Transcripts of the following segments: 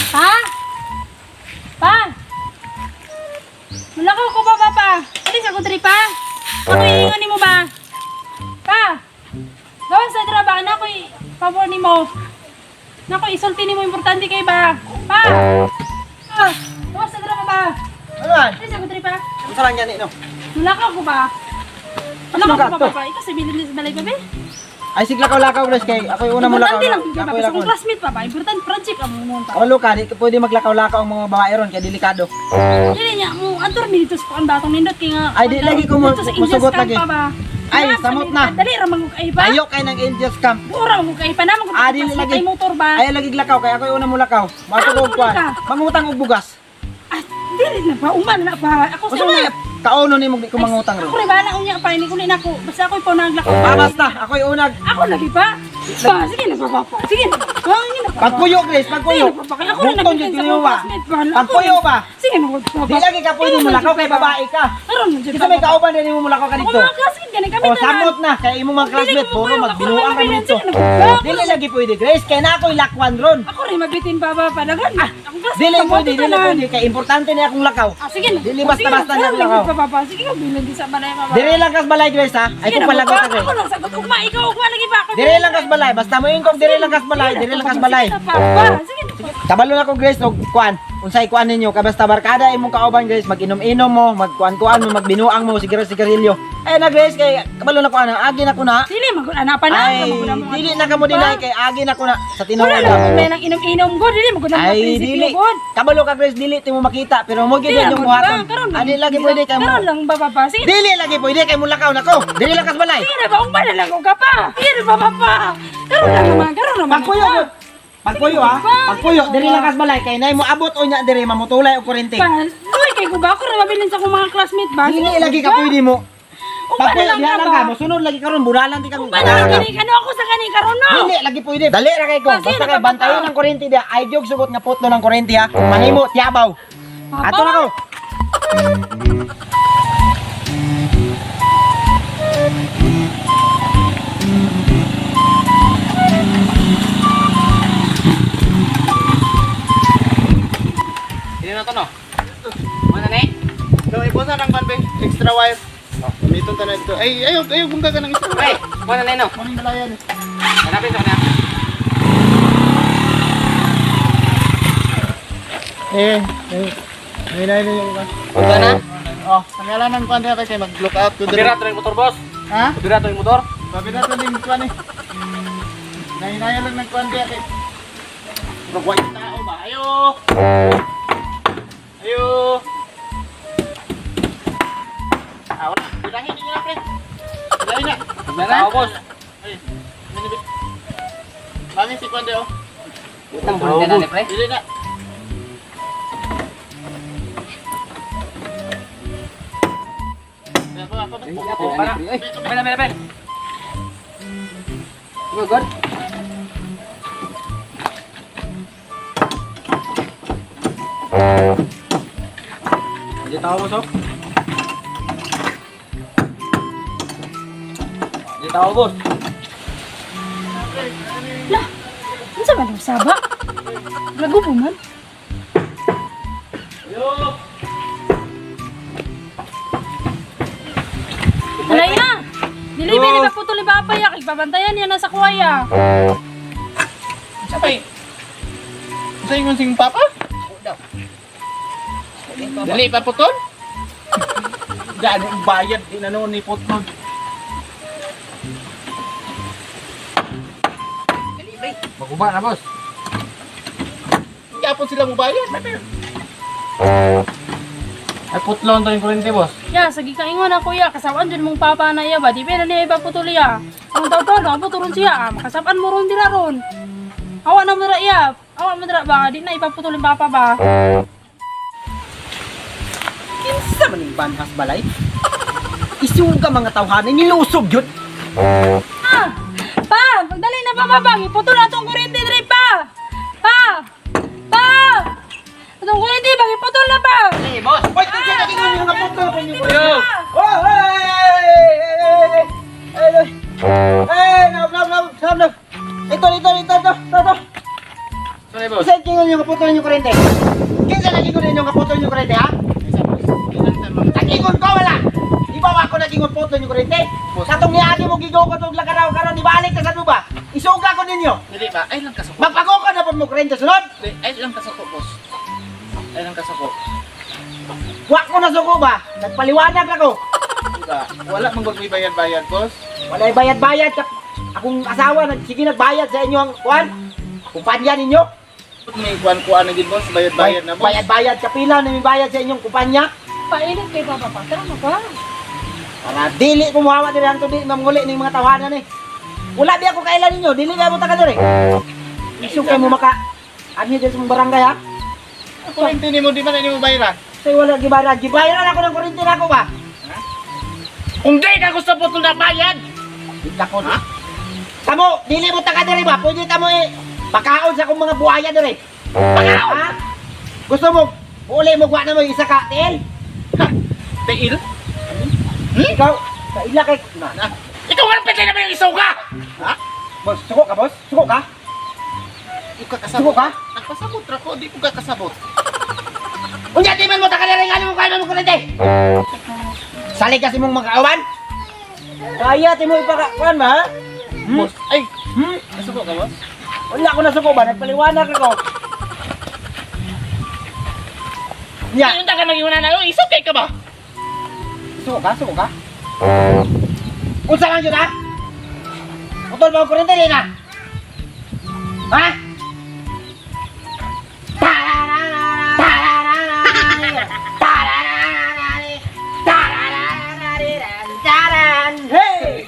Pa? Pa? Mulakaw ko ba ba pa? Alis ako diri pa. Ako iingon nimo ba? Pa? Gawas sa dira ba? Nako pabor nimo. Nako isulti nimo importante kay ba? Pa? Pa? Gawas sa dira ba ba? Ano man? Alis ako diri pa. Unsa lang yan no? Mulakaw ko ba? Mulakaw ko ba to? ba pa? Ikaw sa bilin sa balay ba be? Ay siglakaw-lakaw guys kay ako yung una mo lakaw. Importante lang ba? Ako Sa yung akong classmate pa ba? Importante project ang mo pa. Kabalo ka, di ka pwede maglakaw-lakaw ang mga babae ron kay delikado. Dili niya mo antor mi dito sa kuan batong nindot kay nga. Ay, di lagi ko mo- dito sa Angels musugot Camp lagi. pa ba. Ay, Naa sa samot na. Dali ra mangug ay ba. Ayo kay ng Angels Camp. Ura mangug ay pa na mangug Ah, dili lagi. ay motor ba. Ay lagi lakaw kay ako yung una mo lakaw. Ah, Matugog muna kuan. ka. Mangutang og bugas. Ah, dili na ba uman na ba. Ako Unsa sa man una. kauno nimo di ko mangutang Ako ron. rin ba na unya pa ini ko ni nako. Basta ako ipaw naglakaw. Ah, basta ako yung unag. Ako lagi pa. Pa, sige na pa pa. Sige na. Ah, sige na pa. Pagpuyo Grace, pagpuyo. Sige na pa. Ako rin Bukton nabilin jud sa kiniyo akong ba? classmate ba. Ako Pagpuyo rin. ba? Sige na pa. Di lagi ka pwede mo lakaw kay babae ka. Aron man jud. Kasi may kauban din mo lakaw ka Ako dito. mga classmate gani kami O samot na kay imong mga Dili classmate ko puro mapuyo, ako magbinuang rin kami mabilin, dito. sige na. Dili lagi pwede Grace kay na ako'y lakwan ron. Ako rin mabitin ba ba padagan. Ah, akong classmate. Dili kamote pwede, dili tanan. pwede kay importante na akong lakaw. Ah, sige na. Dili Oh, basta-basta sige na na. ang lakaw. Pa, pa, pa. Sige ka, bilang di sa balay pa. Dili lang kas balay Grace ha. Ay Sige kung na, palagot pa. ka Grace. Ako lang sagot. Ugma, ikaw ugma lagi pa ako. Dili lang kas balay, basta mo ingkog dili lang kas balay, dili lang kas balay. Sige na, pa, pa. Sige na, pa. Kabalo na ko Grace og kuan. Unsay kuan ninyo kay basta barkada imong kauban Grace, mag-inom-inom mo, magkuan-kuan mo, magbinuang mo, siguro-sigarilyo. Ay na Grace kay kabalo na ko ana, agi na ko na. Dili magud ana pa na. Ay, dili na kamo dinay kay agi na ko na sa tinuod Wala lang. lang kung may nang inom-inom god. Dili magud na Ay, prinsipyo dili. god. Kabalo ka Grace, dili ti mo makita pero mo gid Dili yung lang, buhaton. ba? Karon lang. Ani lagi pwede kay mo. Karon lang ba pa pa. Sige Dili lagi pwede kay mo lakaw nako. Dili lang kas balay. Sige na ba, ugma na lang og ka pa. Sige na ba pa pa. Karon lang naman, karon naman. Pagpuyo gyud. Pagpuyo ha. Pagpuyo dili lang kas balay kay nay mo abot unya diri mamutulay og kurente. Pa, luwi kay ko ba ako ra mabilin sa akong mga classmate ba? Dili lagi ka pwede mo. Ugma na Pagpuyo lang diha ka lang ba? ka, mosunod lagi karon bunalan ti ka. Ugma na lang kani kano ako sa kani karon no. Dili lagi pwede. Dali ra kay ko. Pa, sige Basta na, kay pa, pa. bantayon ang kurente diha. Ay jog sugot nga putlo ng kurente ha. Kung manimo tiyabaw. Papa. Ato na ko. Hindi na to no? Mana na eh? So, ibusan ang kanbe, extra wire. Gamiton ta na dito. Ay, ayaw, ayaw, bungga ka ng extra Pre, wire. mana na eh, no? Maning balayan eh. Hanapin sa kanya. Eh, eh. Ay, na, ay, ay, Punta na. Oh, tanggalan ng kwan kay mag-look out ko Pabira to yung motor, boss. Ha? Pabira to yung motor. Pabira to yung kwan eh. Nahinaya lang ng kwan kay. Rugway tao ba? Ayo! Ayo! Ah, wala. Bilangin ninyo na, pre. Bilangin na. Tao, boss. Ay, minibit. Mami si kwan oh. Utang punta na ni pre. Dili na. Ako, ako, ako. Para. Pre, pre, pre. Good. Hindi tao boss oh. Hindi tao boss. Lah, unsa man ang saba? Lago po man. Alay na. Dili ba ni putol ni papa ya kay babantayan niya na sa kuwaya. Sabay. Sa ingon sing papa? Dili pa putol? Daan ang bayad di na noon ni putol. Maguba na, boss. Hindi sila mo bayad. Ay, putlon to yung kurente, boss. Ya, sagi ka ingon na kuya, kasawaan jud mong papa na iya ba? Di ba na niya ipaputol iya. Ang taw-taw na ron siya, ah. Makasapaan mo ron dira ron. Awa na mo dira iya. Awa mo dira ba? Di na ipaputol yung papa ba? Kinsa man yung banhas balay? Isuga mga tawhanan, nilusog yun. Ah! Pa! Pagdali na pa pa! Iputol atong kuryente diri pa! Pa! Pa! Atong kuryente bang iputol na pa! Hey, boss. Oy, kinsa ka gingon yung mga putlo pa niyo. Yo. Oh, hey! Hey, hey, hey! Hey, hey, no, no, no, no, no. Ito, ito, ito, ito, ito, ito. Ano, boss? Unsay kingon ninyo nga putol ninyo kuryente? Kinsa nagingon ninyo nga putol ninyo kuryente, ha? Isa, boss. Ilan ta mga Nagingon ko wala. Di ba ako nagingon putol ninyo kuryente? Boss. Katong niagi mo gigo ko tong lagaraw karon ibalik ta sa duba. Isuga ko ninyo. Dili ba? Ay lang kasuko. Magpagoko na pud mo kuryente sunod. Di, ay lang kasuko, boss. Ay lang kasuko. Wa ko na suko ba? Nagpaliwanag ako. Diba? Wala man gud may bayad-bayad, boss. Walay bayad-bayad. Akong asawa nag sige nagbayad sa inyo ang kuan. Kumpanya ninyo. May kuan-kuan na gid, boss. Bayad-bayad na, boss. Bayad-bayad kapila na may bayad sa inyong kumpanya. Painit kay papa pa. Tara na pa. Para dili ko muhawa diri ang tudi mamuli ning mga tawanan eh. Wala biya ko kailan ninyo, dili ba mo taga diri. Isog kay mo maka anhi diri sa mong barangay ha. Kuryente nimo di ba na nimo bayaran? Say wala gibayaran, gibayaran ako ng kuryente nako ba? Kung di ka gusto putol na bayad. Kita ko na. Tamo, dili mo taga diri ba? Pwede tamo eh pakaon sa akong mga buhaya diri. Pakaon. Ha? Gusto mo uli mo gwa na mo isa ka tiil? Tiil? Ikaw, kaila kay na. Na. Ikaw wala pwede naman yung isuga. Ha? Boss, suko ka boss? Suko ka? Ikaw Suko kasabot. ka? Nagpasabot ra ko, di ko ka kasabot. Unya di man mo taga diri ngano mo kay mo kuryente. Salig kasi mong mga kauban. Kaya ti mo ipaka kuan ba? Ha? Hmm? Boss, ay, Hmm? nasuko ka, boss? Wala ko nasuko ba? Nagpaliwanag ako. Nya, Yung taga nag-iwan na, oy, isukay ka ba? suko ka? Suko ka? Unsa lang yun ha? Putol ba ang kuryente di na? Ha? Hey!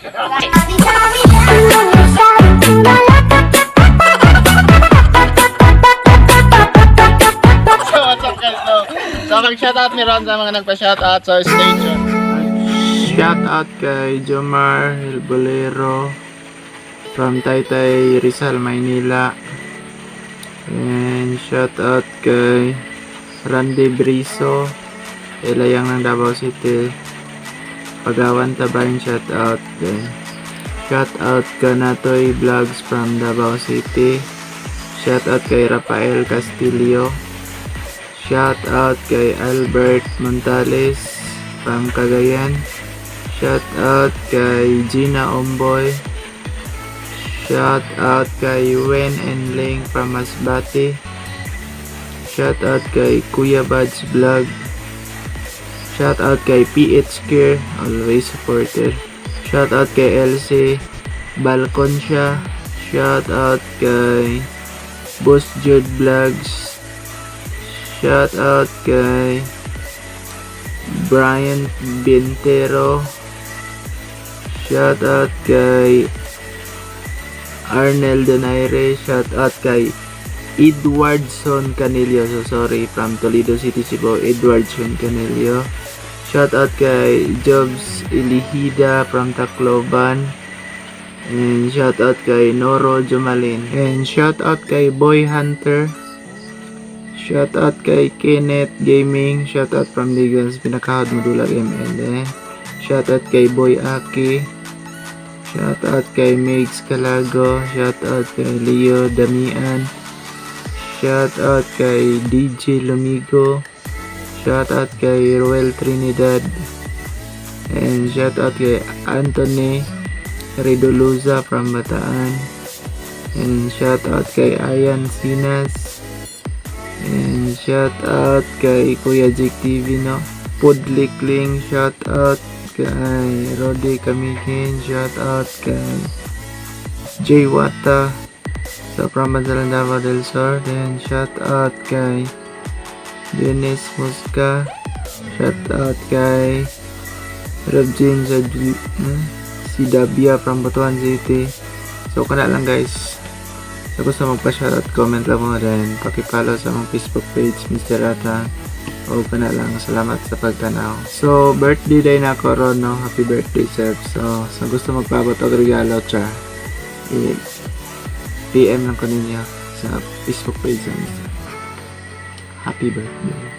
So, what's up, guys? So mag-shoutout ni Ron sa mga nagpa-shoutout. So, stay tuned. Shout out kay Jomar Helbolero from Taytay Rizal, Maynila. And shout out kay Randy Briso, Elayang ng Davao City. Pagawan Tabayan, shout out. Then, shout out ka Natoy Vlogs from Davao City. Shout out kay Rafael Castillo. Shout out kay Albert Montales from Cagayan. Shout out kay Gina Omboy. Shout out kay Wen and Ling from Masbate. Shout out kay Kuya Buds Vlog. Shout out kay PH Care, always supporter. Shout out kay LC Balcon siya. Shout out kay Boss Jude Vlogs. Shout out kay Brian Bintero. Shout out kay Arnel Donaire. Shout out kay Edwardson Canelio. So sorry, from Toledo City, Cebu. Edwardson Canelio. Shout out kay Jobs Ilihida from Tacloban. And shout out kay Noro Jumalin. And shout out kay Boy Hunter. Shout out kay Kenneth Gaming. Shout out from Ligans Pinakahod Modular ML. Eh. Shout out kay Boy Aki. Shout out kay Migs Calago. Shout out kay Leo Damian. Shout out kay DJ Lumigo. Shout out kay Ruel Trinidad. And shout out kay Anthony Redoluza from Bataan. And shout out kay Ayan Sinas. And shout out kay Kuya Jake TV, no? Pudlikling, shout out kay Rodi Kamigin, shout out kay Jay Wata sa from Bansalan Davao del Sur. Then shout out kay Dennis Musca, shout out kay Robjin sa si Dabia from Butuan City. So kana lang, guys. Sa gusto magpa-shoutout, comment lang mo rin. Pakipollow sa among Facebook page, Mr. Ata. O kana lang, salamat sa pagtanaw. So, birthday day na ako ron, no? Happy birthday, sir. So, sa gusto magpaabot og regalo, cha, i-PM lang ko ninyo sa Facebook page sa Mr. Happy birthday.